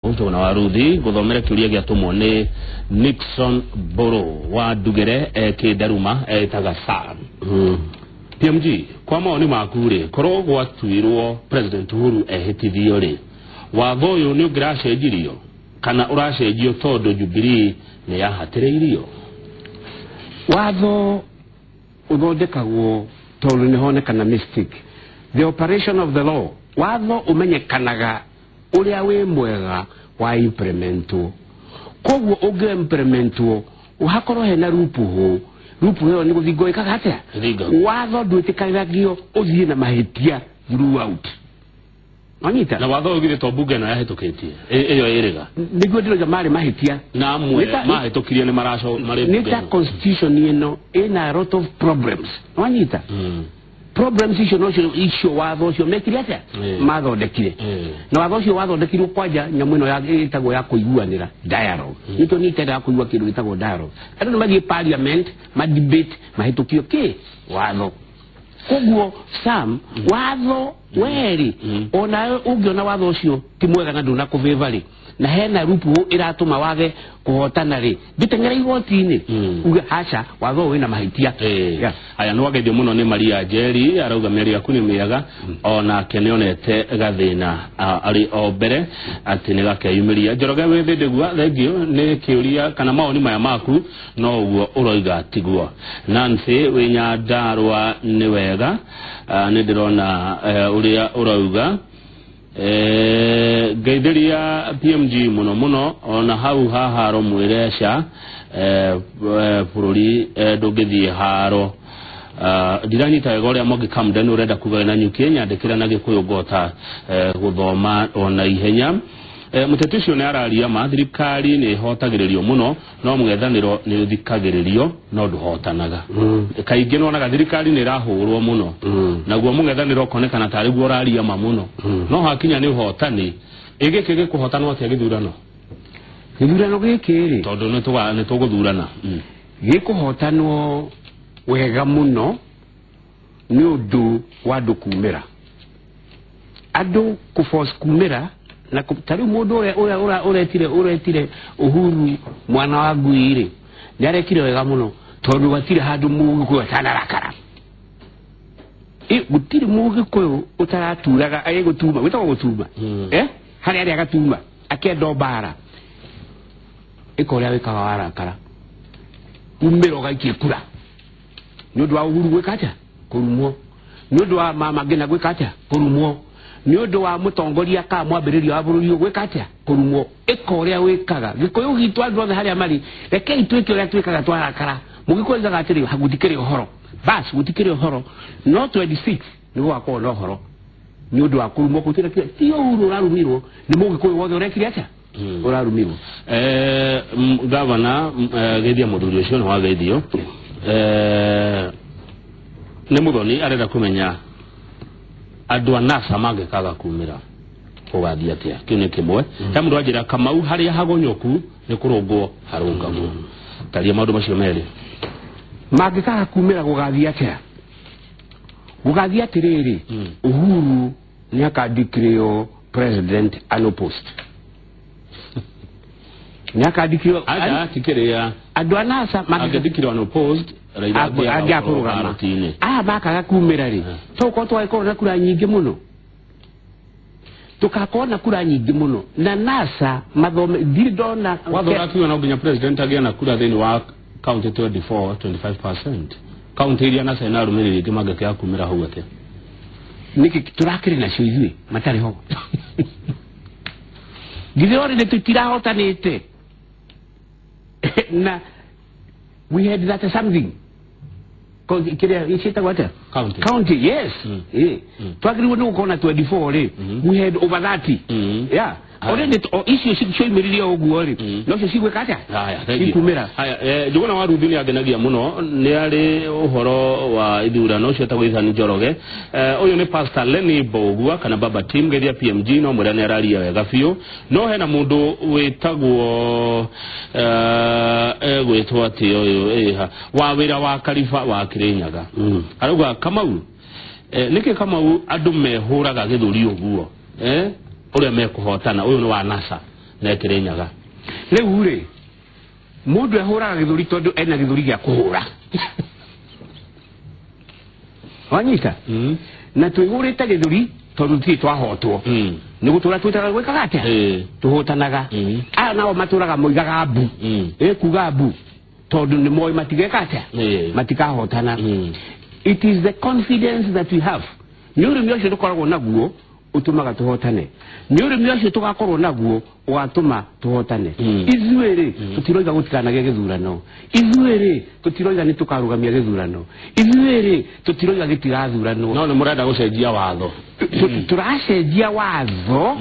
Njuguna wa Ruthi nguthomere kiuria giatumwo ni Nixon Boro wa Ndugere Kindaruma etaga Sam. PMG, kwa mawoni maku ri, korwo gwatuirwo President Uhuru ehitithio ri, watho uyu ni ungiracenjirio kana uracenjio tondu Jubilee ni yahatiriirio? Watho uthondekagwo tondu ni honekana mistake. The operation of the law, watho umenyekanaga uria wi mwega wa implementwo. Koguo ungi implementwo hakorwo hena loophole, loophole ĩyo nĩ gũthingwo ĩkaga atĩa? Watho ndwĩtĩkanagio ũthiĩ na mahĩtia throughout. Wanyita? Na watho ũyũ githĩ to bunge ĩno yahĩtũkĩtie ĩyo ĩrĩga? Nĩguo ndĩroiga marĩ mahĩtia. Na amwe mahĩtũkirie nĩ maraco marĩ Nĩ ta constitution ĩno ĩna a lot of problems. Wanyita? Problems icio nocio icio watho ũcio mekire atĩa? Mathondekire. Na watho ũcio wathondekirwo kwanja nyamũ ĩno ĩtagwo ya kũiguanĩra, dialogue. Nĩkĩo niĩ itendaga kũigua kĩndũ gĩtagwo dialogue. Andũ nĩ mathiĩ parliament, ma debate, mahĩtũkio kĩ? Watho. Koguo Sam, watho weri onawe ũngĩona watho ũcio ti mwega na ndũnakũbĩva rĩ, na hena loophole ĩratũma wage kũhotana rĩ, ndĩteng'ere igoti-inĩ uge haca watho ũyũ wĩna mahĩtia. Aya nĩ wageithio mũno nĩ Maria Njeri, arauga mĩario yaku nĩ mĩega, onake nĩonete gathĩna arĩ o mbere atĩ nĩ gakeyumĩria. Njoroge wĩ thĩndĩgua, thengio nĩ kĩũria kana mawoni maya maku, no ũguo ũroiga tiguo. Nancy wĩ Nyandarũa nĩ wega, nĩ ndĩrona ũrĩa ũrauga. Ngeithĩria PMG mũno mũno, ona hau haharo mwĩre ca bũrũri ndũngĩthiĩ haro. Ndiranyita wega ũrĩa Mwangi Camden ũrenda kuga na nyuki, nyandĩkĩra na Gĩkũyũ ngota gũthoma ona ihenya. Mũteti ũcio nĩ araria ma, thirikari nĩ ĩhotagĩrĩrio mũno, no mũng'ethanĩro nĩ ũthikagĩrĩrio no ndũhotanaga. Kaingĩ nĩwonaga thirikari nĩ ĩrahũrwo mũno, naguo mũng'ethanĩro ũkonekana tarĩ guo ũraria ma mũno, no hakinya nĩ ũhotani. Ĩ gĩkĩ gĩkũhotanwo atĩa gĩthurano? Gĩthurano gĩkĩ rĩ, tondũ nĩ tũgũthurana. Gĩkũhotanwo wega mũno nĩ ũndũ wa andũ kumĩra, andũ kũforce kumĩra na ta rĩu mũndũ ũrĩa ũretire Uhuru mwana wa ngui rĩ, nĩ arekire wega mũno tondũ gatirĩ handũ mũgĩkũyũ atanarakara. Gũtirĩ mũgĩkũyũ ũtaraturaga agĩgũtuma, gwĩtagwo gũtuma, harĩa arĩa agatuma akĩenda mbara, ĩka ũrĩa wĩkaga warakara, umĩra ũgaikie kura nĩ ũndũ wa Uhuru gwĩka atĩa? Kũrumwo. Nĩ ũndũ wa Mama Ngina gwĩka atĩa? Kũrumwo. Nĩ ũndũ wa mũtongoria ka mwambĩrĩrio wa bũrũri ũyũ gwĩka atĩa? Kũrumwo. Ĩka ũrĩa wĩkaga. Gĩkũyũ gitũ andũ othe harĩa marĩ, rekei twĩke ũrĩa twĩkaga twarakara. Mũgĩkũyũ oigaga atĩrĩ, gũtikĩrĩ ũhoro. Bas, gũtikĩrĩ ũhoro. No 26 nĩ gũgakorwo na ũhoro. Nĩ ũndũ wa kũrumwo kũu tĩra ti Uhuru ũrarumirwo, nĩ mũgĩkũyũ wothe ũrekire atĩa? Ũrarumirwo. Gavana, geithia mũthuri ũcio nĩ wageithio. Nĩ Mũthoni arenda kũmenya andũ a NASA mangĩkaga kumĩra gũgathiĩ atĩa. Kĩu nĩ kĩmwe. He mũndũ anjĩra Kamau harĩa hagonyoku nĩ kũrũngwo harũngagwo. Taria maũndũ macio merĩ. Mangĩkaga kumĩra gũgathiĩ atĩa? Gũgathiĩ atĩrĩrĩ, Uhuru nĩ akandikĩrĩo president unopposed. Nĩ akandikĩrĩo Acha tikĩrĩa andũ a NASA angĩndikĩrĩo unopposed Raila angĩaga kũrũgama. Aya makaga kumĩra rĩ, tũgũkorwo twagĩkorwo na kura nyingĩ mũno, tũkakorwo na kura nyingĩ mũno na NASA mathome ndirĩ ndona watho ũrakiuga no nginya president agĩe na kura thĩinĩ wa county 24 25%. County iria NASA ina arũmĩrĩri aingĩ mangĩkĩaga kumĩra hau atĩa? Nĩkĩ tũrakĩrĩ nacio ithuĩ matarĩ ho? Githĩ already tũtirahotanĩte na we had that something kĩrĩa ciĩtagwo atĩa? County. County, yes. Twagĩrĩirwo nĩ gũkorwo na 24 rĩ, we had over 30. Yeah. Already icio cioimĩrire o ũguo rĩ, nocio cigwĩka atĩa? Haya, thank you. Cikumĩra. Haya, Njuguna wa Ruthi nĩ angenagia mũno, nĩ arĩ ũhoro wa ithurano ũcio etagwo Ethan Njoroge. Ũyũ nĩ Pastor Lenny Mbogua kana Baba Team, geithia PMG, no mwĩra nĩ araria wega biũ. No hena mũndũ wĩtagwo egwĩtwo atĩ ũyũ ĩha wa wĩra wa Kariba wa Kĩrĩnyaga. Arauga Kamau, nĩkĩ Kamau andũ mehũraga gĩthũri ũguo? Ũrĩa mekũhotana, ũyũ nĩ wa NASA. Na Kirinyaga. Rĩu rĩ mũndũ ehũraga gĩthũri tondũ ena gĩthũri gĩa kũhũra. Wanyita? Na twĩhũrĩte gĩthũri tondũ tũtirĩ twahotwo. Nĩ gũtũra twĩtaga gwĩkaga atĩa? Tũhũtanaga. Aya nao matũraga moigaga mbu. Ĩkuga mbu tondũ nĩ moĩ matigeka atĩa? Matikahotana. It is the confidence that we have. Nĩ ũrĩmi ũcio tũkoragwo naguo ũtũmaga tũhotane. Nĩ ũrĩmi ũcio tũgakorwo naguo ũgatũma tũhotane. Ithuĩ rĩ tũtiroiga gũtikanagĩe gĩthurano. Ithuĩ rĩ tũtiroiga nĩ tũkarũgamia gĩthurano. Ithuĩ rĩ tũtiroiga gĩtigathuranwo. No nĩ mũrenda gũcenjia watho. Tũracenjia watho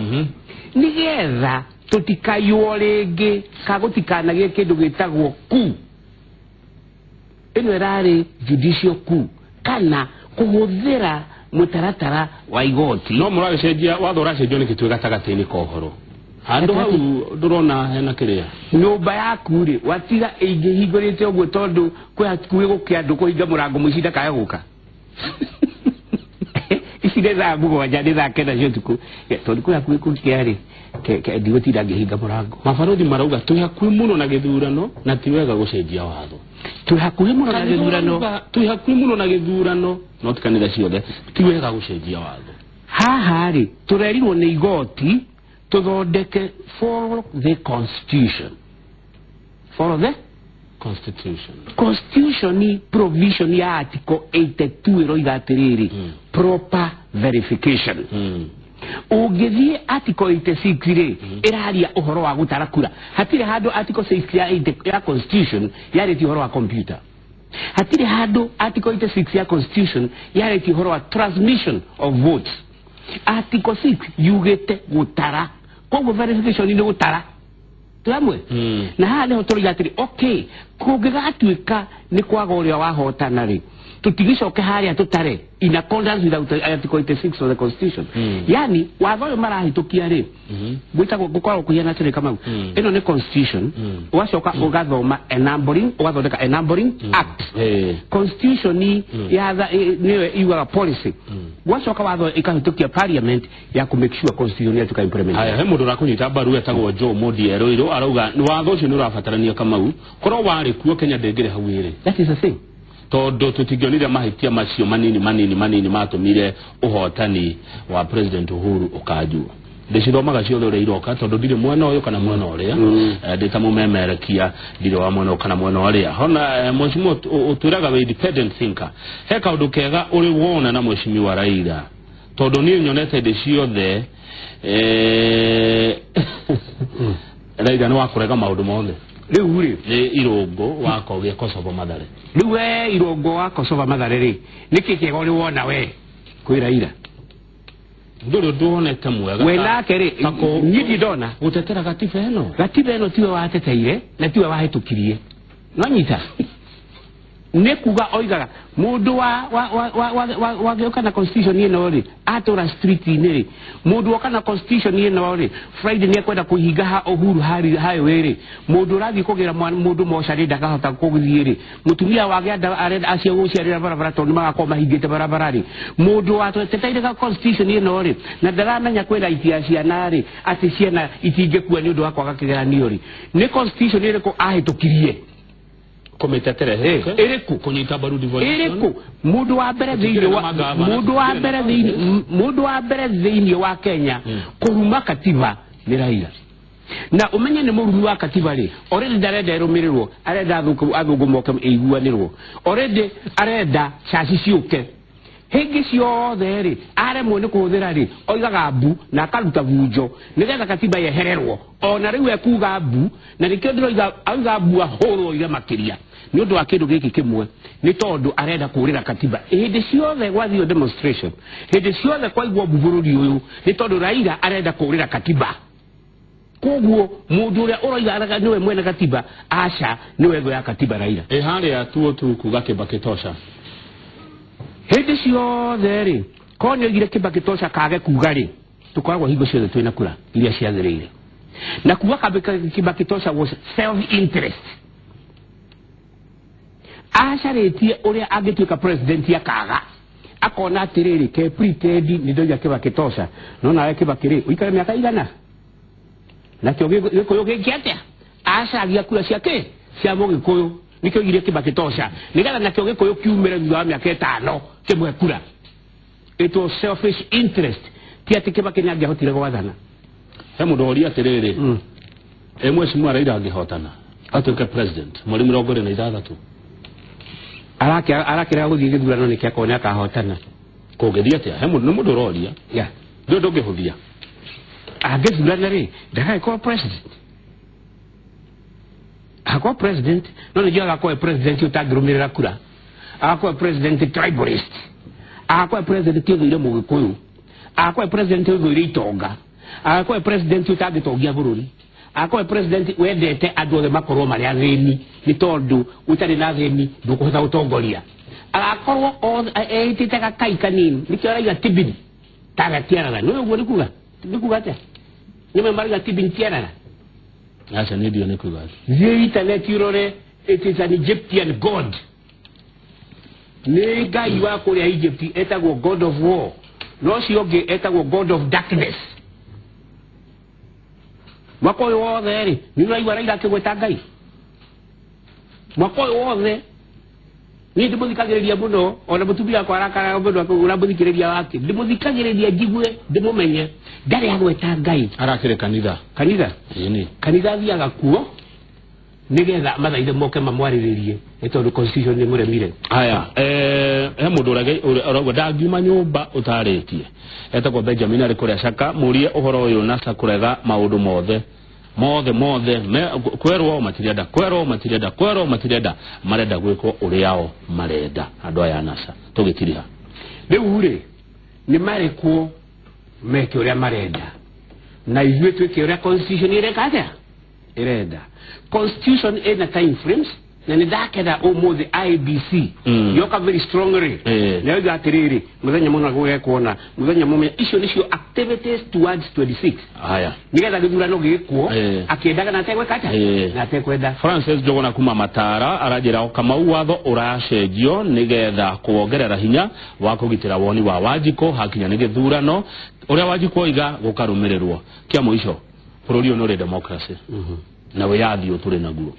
nĩgetha tũtikaiywo rĩngĩ ka gũtikanagĩe kĩndũ gĩtagwo coup. Ĩno ĩrarĩ judicial coup kana kũhũthĩra mũtaratara wa igoti. No mũragĩcenjia watho ũracenjio nĩkĩ twĩ gatagatĩ-inĩ ka ũhoro? Handũ hau ndũrona hena kĩrĩa. Nyũmba yaku rĩ watiga ĩngĩhingũrĩte ũguo tondũ kwĩ hakuhĩ gũkĩa andũ kũhinga mũrango mũici ndakae gũka. Ici nĩ thaa 7 nĩ thaa 9 cia ũtukũ tondũ kwĩ hakuhĩ gũkĩa rĩ ndigũtinda ngĩhinga mũrango. Mabarũthi marauga twĩ hakuhĩ mũno na gĩthurano na ti wega gũcenjia watho. Twĩ hakuhĩ mũno na gĩthurano. Twĩ hakuhĩ mũno na gĩthurano no ti kanitha ciothe ti wega gũcenjia watho. Haha rĩ tũrerirwo nĩ igoti tũthondeke follow the constitution. Follow the constitution. Constitution provision ya article 82 ĩroiga atĩrĩrĩ proper verification. Ũngĩthiĩ article 86 rĩ ĩraria ũhoro wa gũtara kura. Hatirĩ handũ article 6 ya constitution yarĩtie ũhoro wa computer. Hatirĩ handũ article 86 ya constitution yarĩtie ũhoro wa transmission of votes. Article 6 yugĩte gũtara. Koguo verification nĩ gũtara. Twamwe? Na haha nĩho tũroiga atĩrĩ okay kũngĩgatuĩka nĩ kwaga ũrĩa wahotana rĩ tũtigĩcoke harĩa tũtare in accordance with article 86 of the constitution. Yani watho ũyũ marahĩtũkia rĩ gwĩtagwo gũkoragwo kũhiana atĩrĩ Kamau. Ĩno nĩ constitution ũgacoka ũgathoma enabling ũgathondeka enabling act. Constitution yatha nĩyo yugaga policy. Gwacoka watho ĩkahĩtũkia parliament ya kũ make sure constitution yatuĩka implement. Haya he mũndũ ũrakũnyita mbaru etagwo Joe Modi Eroiro arauga watho ũcio nĩ ũrabatarania Kamau korwo warĩ kuo Kenya ndĩngĩrĩ hau ĩrĩ. That is the thing. Tondũ tũtingĩonire mahĩtia macio manini manini manini matũmire ũhotani wa President Uhuru ũkanjwo. Ndĩcithomaga ciothe ũrĩa iroka tondũ ndirĩ mwena ũyũ kana mwena ũrĩa. Ndĩ ta mũmemerekia ndirĩ wa mwena ũyũ kana mwena ũrĩa. Hona mheshimiwa ũtwĩraga wĩ independent thinker. He kaũndũ kega ũrĩ wona na mheshimiwa Raila tondũ niĩ nyonete ndĩ ciothe Raila nĩ wakũrega maũndũ mothe. Rĩu rĩ nĩ Irũngũ wa Kogia Kosovo Mathare. Rĩu we Irũngũ wa Kosovo Mathare rĩ nĩkĩ kĩega ũrĩ wona we kwĩ Raila? Ndũrĩ ũndũ wonete mwega. We nake rĩ niĩ ndirĩ ndona gũtetera gatiba ĩno. Gatiba ĩno tiwe wateteire na tiwe wahĩtũkirie. Nwanyita? Nĩ kuga oigaga mũndũ wa na constitution ĩno rĩ atũra street-inĩ rĩ mũndũ woka na constitution ĩno rĩ Friday nĩ ekwenda kũhinga ha Uhuru highway rĩ mũndũ ũrathiĩ kũgĩra mũndũ mocarĩ ndakahota kũgĩthiĩ rĩ mũtumia wage arenda acio gũciarĩra barabara tondũ magakorwo mahingĩte barabara rĩ mũndũ wateteire ga constitution ĩno rĩ na ndaramenya kwĩ right ya ciana rĩ atĩ ciana itingĩkua nĩ ũndũ wa kwaga kĩgeranio rĩ nĩ constitution ĩrĩkũ ahĩtũkirie? Kũmĩtetera ĩrĩkũ? Kũnyita mbaru devolution ĩrĩkũ? Mũndũ wa mbere thĩinĩ wa mũndũ wa mbere thĩinĩ wa Kenya kũruma katiba nĩ Raila. Na ũmenye nĩ mũrumi wa katiba rĩ already ndarenda ĩrũmĩrĩrwo arenda athũngũ moke ĩiguanĩrwo already arenda caci ciũke hĩngĩ ciothe rĩ aremwo nĩ kũhũthĩra rĩ oigaga mbu na akaruta bunjo nĩgetha katiba yehererwo ona rĩu ekuga mbu na nĩkĩo ndĩroiga auga mbu ahũrwo oige makĩria nĩ ũndũ wa kĩndũ gĩkĩ kĩmwe nĩ tondũ arenda kũũrĩra katiba. Hĩndĩ ciothe gwathio demonstration hĩndĩ ciothe kwaigwo mbu bũrũri ũyũ nĩ tondũ Raila arenda kũũrĩra katiba. Koguo mũndũ ũrĩa ũroiga nĩwe mwene katiba aca nĩwe thũ ya katiba Raila. Ĩ harĩa tuo tu kuga Kibaki tosha. Hĩndĩ ciothe rĩ korwo nĩ oigire Kibaki tosha kage kuga rĩ tũkoragwo hingo ciothe twĩna kura iria ciagĩrĩire. Na kuga Kibaki tosha was self interest. Acarĩtie ũrĩa angĩtuĩka president akaga akona atĩrĩrĩ ke pretend nĩ ndoiga Kibaki tosha no nawe Kibaki rĩ ũikare mĩaka igana Nakĩo Gĩkũyũ gĩkĩ atĩa? Acaragia kura cia kĩ? Cia Mũgĩkũyũ. Nĩkĩo oigire Kibaki tosha. Nĩgetha nakĩo Gĩkũyũ kiumĩre thutha wa mĩaka 5 kĩmwe kura. It was selfish interest. Ti atĩ Kibaki nĩangĩahotire gwathana. He mũndũ woria atĩrĩrĩ, mheshimiwa Raila angĩhotana atuĩke president mweri 26, Arakĩrega gũthiĩ gĩthurano nĩkĩ akorwo nĩakahotana? Kũngĩthiĩ atĩa? He mũndũ, nĩ mũndũ ũroria. Yeah. Ndũ ndũngĩhũthia. Angĩthurana rĩ, ndagagĩkorwo president. Agakorwo president, no nĩnjũĩ agakorwo e president ũtangĩrũmĩrĩra kura. Agakorwo e president tribalist. Agakorwo e president ũthũire Mũgĩkũyũ. Agakorwo e president ũthũire itonga. Agakorwo e president ũtangĩtongia bũrũri. Agakorwo e president wendete andũ othe makorwo marĩ athĩni, nĩ tondũ ũtarĩ na athĩni ndũkũhota gũtongoria. Agakorwo ehĩtĩte gakai kanini, nĩkĩo araiga tibini tagatiarara. Nĩ ũguo nĩ kuga? Nĩ kuga atĩa? Nĩme marauga tibini tiarara. Aca nĩ ndio nĩ kuga. Thiĩ internet ũrore, it is an Egyptian god. Nĩ ngai wa kũrĩa Egypt etagwo god of war. No ũcio ũngĩ etagwo god of darkness. Mwaka ũyũ wothe rĩ, nĩ ũraigua Raila akĩgweta Ngai? Mwaka ũyũ wothe niĩ ndĩmũthikagĩrĩria mũno, ona mũtumia wakwa arakaraga mũno ũramũthikĩrĩria wake. Ndĩmũthikagĩrĩria njigue, ndĩmũmenye. Ndarĩ agweta Ngai. Arakĩrĩ kanitha. Kanitha? Ĩni. Kanitha athiaga kuo nĩgetha mathaithe moke mamwarĩrĩrie, nĩ tondũ constitution nĩ mũremire. Haya, he mũndũ ũrauga ndangiuma nyũmba ũtarĩtie. Etagwo Benjamin arĩ kũrĩa Caka, mũrie ũhoro ũyũ NASA kũrega maũndũ mothe. Mothe mothe, kwerwo matirenda, kwerwo matirenda, kwerwo matirenda, marenda gwĩkwo ũrĩa o marenda andũ aya a NASA. Tũgĩtiriha. Rĩu rĩ, nĩ marekwo meke ũrĩa marenda. Na ithuĩ twĩke ũrĩa constitution ĩreka atĩa? Ĩrenda. Constitution ĩna time frames, na nĩ ndakena ũmũthĩ IEBC yoka very strongly. Na yoiga atĩrĩrĩ, mũthenya mũna gũgekwo na mũthenya mũmenya, icio nĩcio activities towards 26. Haya. Nĩgetha gĩthurano gĩgĩkwo, akĩendaga na ategwĩka atĩa? Na atekwenda. Francis Njuguna kuma Matara aranjĩra o Kamau watho ũracenjio nĩgetha kuongerera hinya wa kũgitĩra woni wa Wanjikũ hakinya nĩ gĩthurano, ũrĩa Wanjikũ oiga gũkarũmĩrĩrwo. Kĩa mũico, bũrũri ũyũ nĩ ũrĩ democracy. Na wĩyathi ũyũ tũrĩ naguo.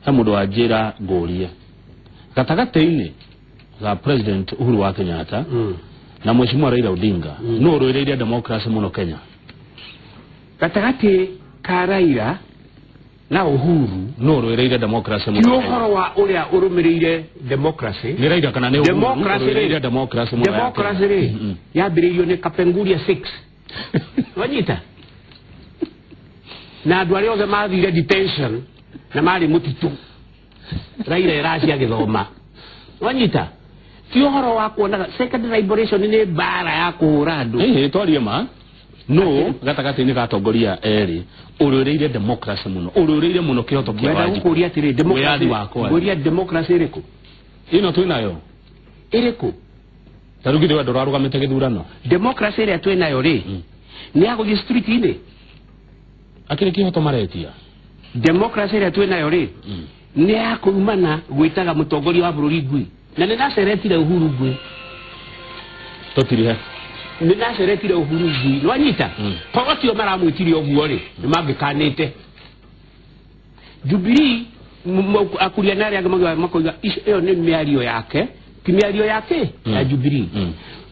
He mũndũ wanjĩra ngũrie gatagatĩ-inĩ ga President Uhuru wa Kenyatta na Mheshimiwa Raila Odinga, nũ ũrũĩrĩire democracy mũno Kenya? Gatagatĩ ka Raila na Uhuru, nũ ũrũĩrĩire democracy mũno ti Kenya? ũhoro wa ũrĩa ũrũmĩrĩire democracy. Nĩ Raila kana nĩ Uhuru Democracy rĩ, ũrũĩrĩire democracy mũno ya Kenya? Democracy rĩ, yambĩrĩirio nĩ Kapenguria 6. Wanyita? Na andũ arĩa othe mathire detention na marĩ mũtitũ. Raila ĩracia gĩthoma. Wanyita? Ti ũhoro wa kuonaga second liberation nĩ mbara ya kũhũra andũ. Ĩhĩ, twarie ma. No gatagatĩ-inĩ ga atongoria erĩ ũrũĩrĩire democracy mũno, ũrũĩrĩire mũno kĩhoto kĩa Ngwenda Wanjikũ. gũkũria atĩrĩ, Wĩyathi wakwa. ngũria democracy ĩrĩkũ? Ĩno twĩnayo. Ĩrĩkũ? Ta rĩu githĩ we ndũrarũgamĩte gĩthurano? Democracy ĩrĩa twĩnayo rĩ, nĩ ya gũthiĩ street-inĩ. Akĩrĩ kĩhoto maretia. Democracy ĩrĩa twĩnayo rĩ, nĩ ya kũrumana gwĩtaga mũtongoria wa bũrũri ngui. Na nĩ ndaceretire Uhuru ngui. Tũtirihe. Nĩ ndaceretire Uhuru ngui. Nĩ wanyita? Korwo tio maramwĩtire ũguo rĩ, nĩ mangĩkanĩte. Jubilee, akuria na arĩa angĩ makoiga, ĩyo nĩ mĩario yake, ti mĩario yake ya Jubilee.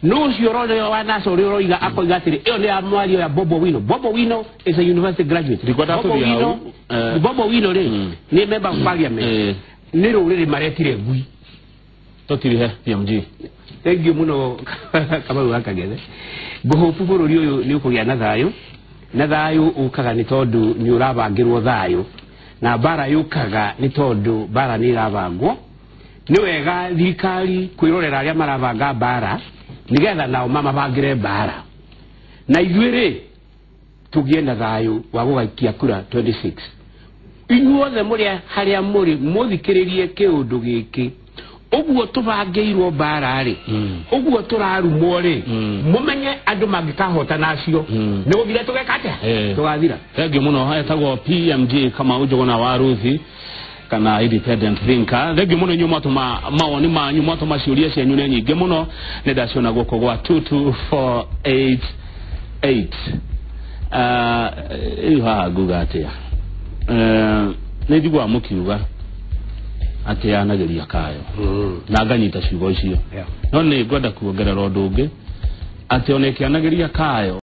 No ũcio ũrona wa NASA ũrĩa ũroiga akoiga atĩrĩ, ĩyo nĩ ya mwario ya Bobo Wino. Bobo Wino is a university graduate. Ndikwenda Bobo tũthiĩ Wino, hau, Bobo Wino rĩ, nĩ member of parliament. Nĩ rũrĩrĩ maretire ngui. Tũtirihe PMG. Thank you mũno Kamau wa Kang'ethe. Ngũhũbu bũrũri ũyũ nĩ ũkũgĩa na thayũ, na thayũ ũkaga nĩ tondũ nĩ ũrabangĩrwo thayũ, na mbara yũkaga nĩ tondũ mbara nĩ ĩrabangwo. Nĩ wega thirikari kwĩrorera arĩa marabanga mbara nĩgetha nao mamabangĩre mbara. Na ithuĩ rĩ, tũgĩe na thayũ wa gũgaikia kura 26. Inyuothe mũrĩ harĩa mũrĩ mũthikĩrĩrie kĩũndũ gĩkĩ. Ũguo tũbangĩirwo mbara rĩ, ũguo tũrarumwo rĩ, mũmenye andũ mangĩkahotana acio, nĩ gũthira tũgeka atĩa? Tũgathira. Thank you mũno. Etagwo PMG Kamau Njuguna wa Ruthi kana independent thinker. Thank you mũno inyuĩ mwatũma mawoni manyu, mwatũma ciũria cianyu nĩ nyingĩ mũno, nĩ ndaciona gũkũ gwa 22488. Rĩu haha nguga atĩa? Nĩ njiguaga mũkiuga atĩ yanagĩria kayo na nganyita ciugo icio, no nĩ ngwenda kuongerera ũndũ ũngĩ atĩ ona ĩkĩanagĩria kayo.